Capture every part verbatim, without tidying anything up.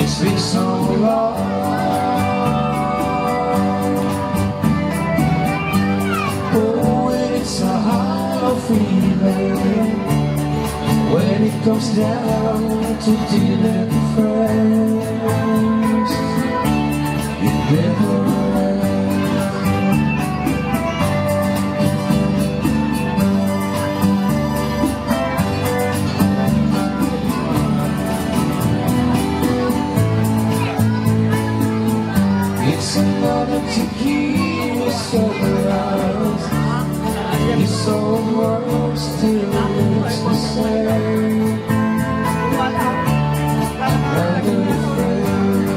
It's been so long. Oh, it's a hard feeling when it comes down to dealing friends. It never ends. It's another tequila sunrise. This old world still looks the same. Another friend.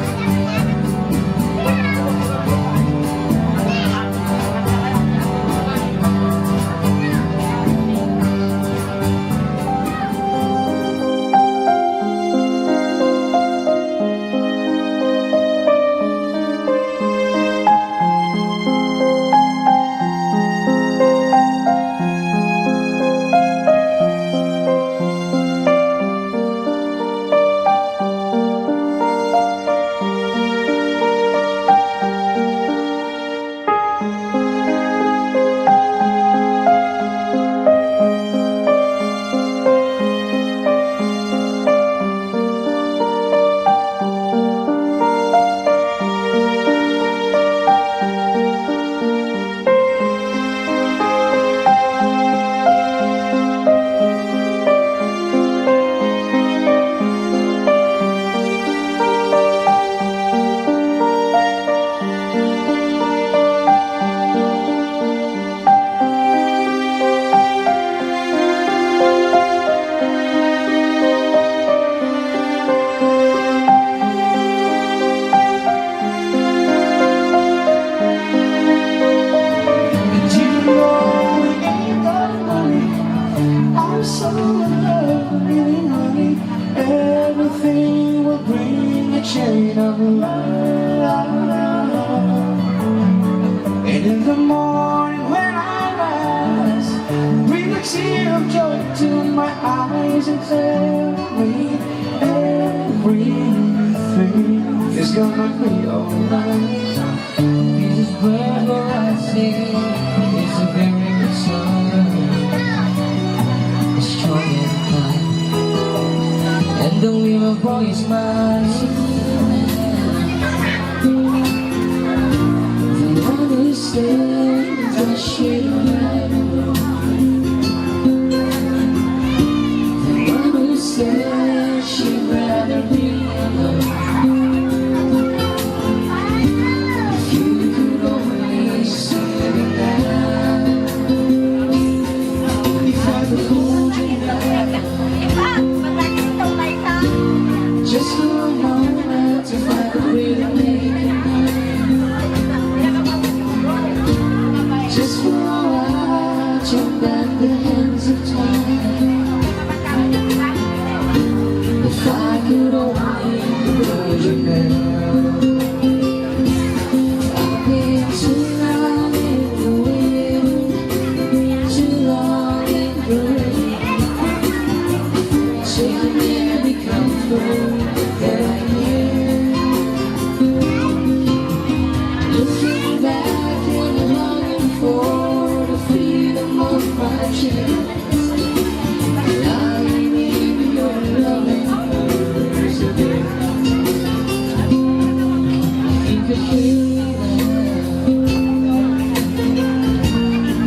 And you know we ain't got money. I'm so in love, really, honey. Everything will bring a chain of love. And in the morning when I rise, bring a tear of joy to my eyes and tell me everything is gonna be alright. This is where I sing. It's a very good song. It's strong and fine. And the little boy is mine. The one who said that she The one who said she'd rather be alone. If you could only see me now. If I could hold you now, just for a moment, if I could really make you mine.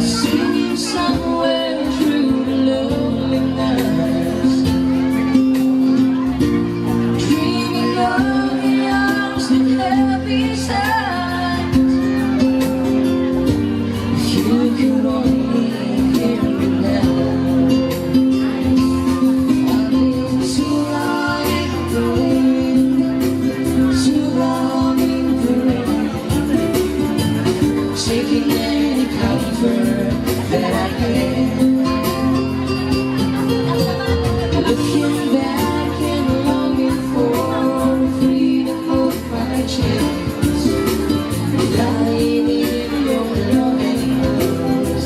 Singing somewhere through the loneliness, dreaming of the arms that held me tight. If you could only hear me now. I've been too long in the wind, too long in the rain, seeking any comfort that I can. Looking back and longing for the freedom of my dreams, lying in your loving arms.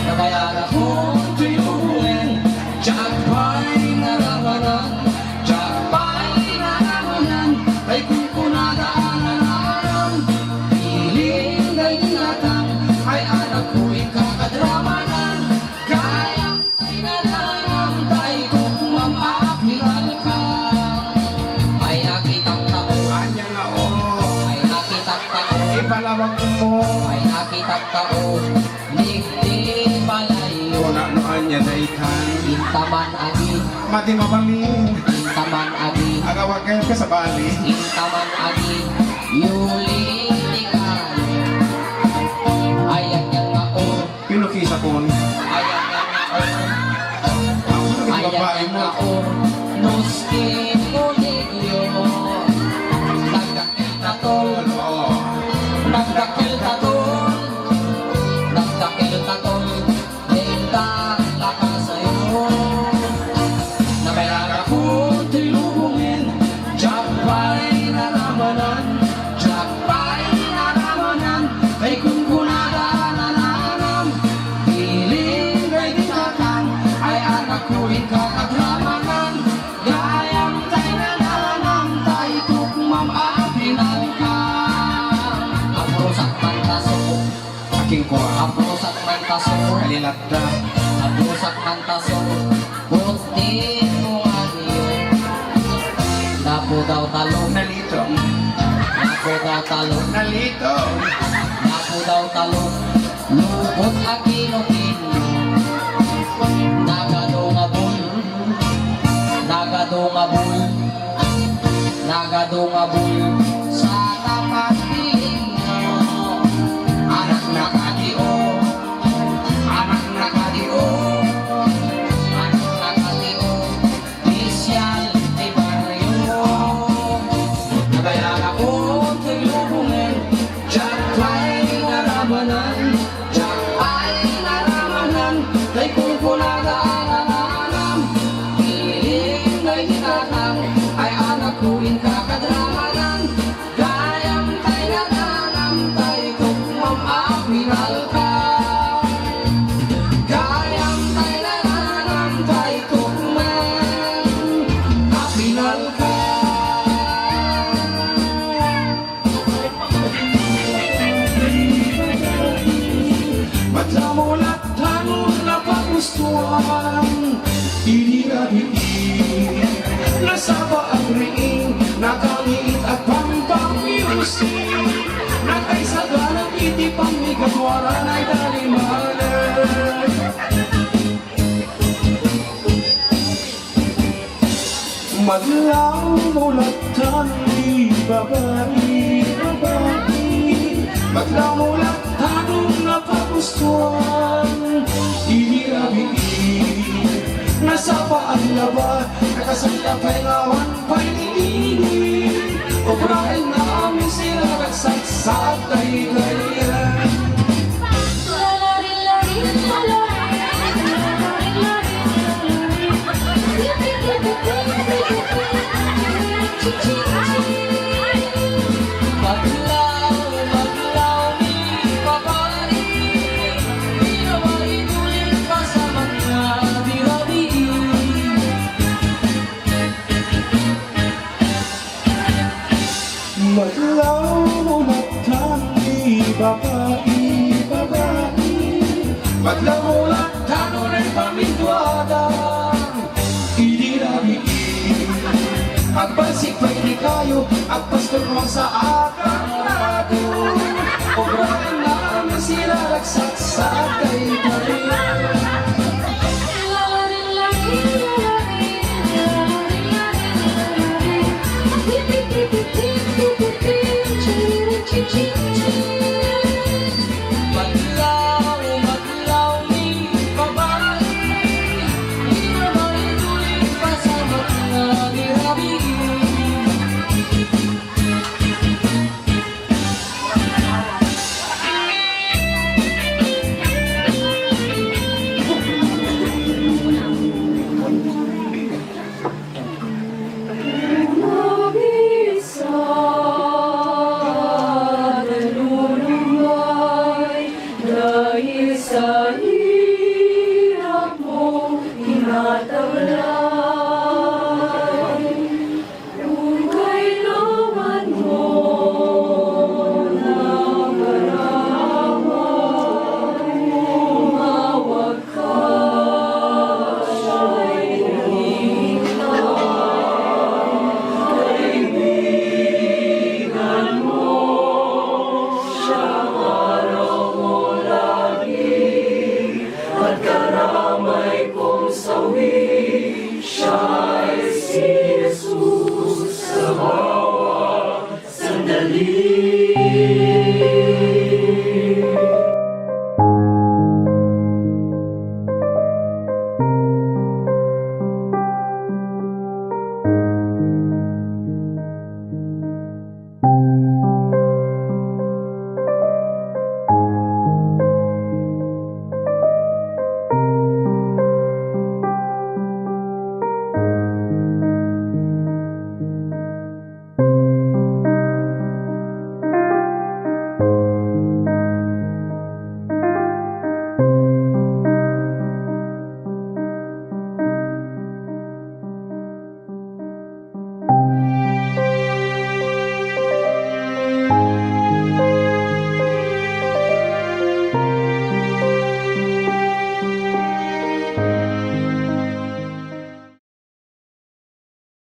Nabayarak ko ti lubongen, diak pay naramanan, diak pay naramanan, tay kunkunada a nananam. Bilin daydi natang, ay anak ko, inka kadramanan. Gayam tay nananam, tay tukmam a pinalka. Ay nakitak tao. Ania nga o? Ay nakitak tao. Ipalawag mo. Ay nakitak tao. Nigdi palayo. Wala no ania daytan. Intaman agi. Mati mabalin. Intaman agi. Agawag kayo ka sa bali. Intaman agi. Yuli ti kayo. Ay ania nga o. Pinukisakon. Ayan nga nga, oh. Ako na Ayan babae nga mo. Nga, oh. Nos ti kolegio. Nagdakkel tatol. Oo. Nagdakkel tatol. Nagdakkel tatol. Denta lakasayo. Nabayarak ko ti lubongen. Diak pay naramanan, diak pay naramanan, tay kunkunada a nananam. Bilin daydi natang, ay anak ko, inka kadramanan. Gayam tay nananam, tay tukmam a pinalka. Aprusak man taso. Akin ko. Aprusak man taso. Kalilat da. Aprusak man taso. Puti mo nga iyo. Napudaw talon. Nalito. Napudaw talon. Nalito. Napudaw talon. Lupot a kinukino. Nagadu nga bul. Nagadu nga bul. Nagadu nga bul. Sa tapat piling mo. Anak na kadio. Anak na kadio. Anak na kadio. Pisyal ti barrio. Nabayarak ko ti lubongen, diak pay naramanan, diak pay naramanan, tay kunkunada a nananam. Idi rabii, nasapa agriing, nakangiit agpampang music, nakaisaganak iti pannigagwaran ay dalimanan. Madlaw mo lattan di babai, babai. Madlaw mo lattan nga pagustuan. Idi rabii, nasapa ang laba, nakasangkapay nga awan pay ni ini. Obraen na amin sila nagsagsak tayo kaya. Maglaw, maglaw ni babai, di na maituloy pasamak na di rabii. Madlaw mo lattan di babai, babai. Madlaw mo lattan uray pamintuadan. Idi rabii, agbasik pay ti kayo, agpastor mo sa akan rato. Obraen na amin sila ragsaksak kay kami. Madlaw, madlaw ni babai, di na maituloy pasamak na di rabii.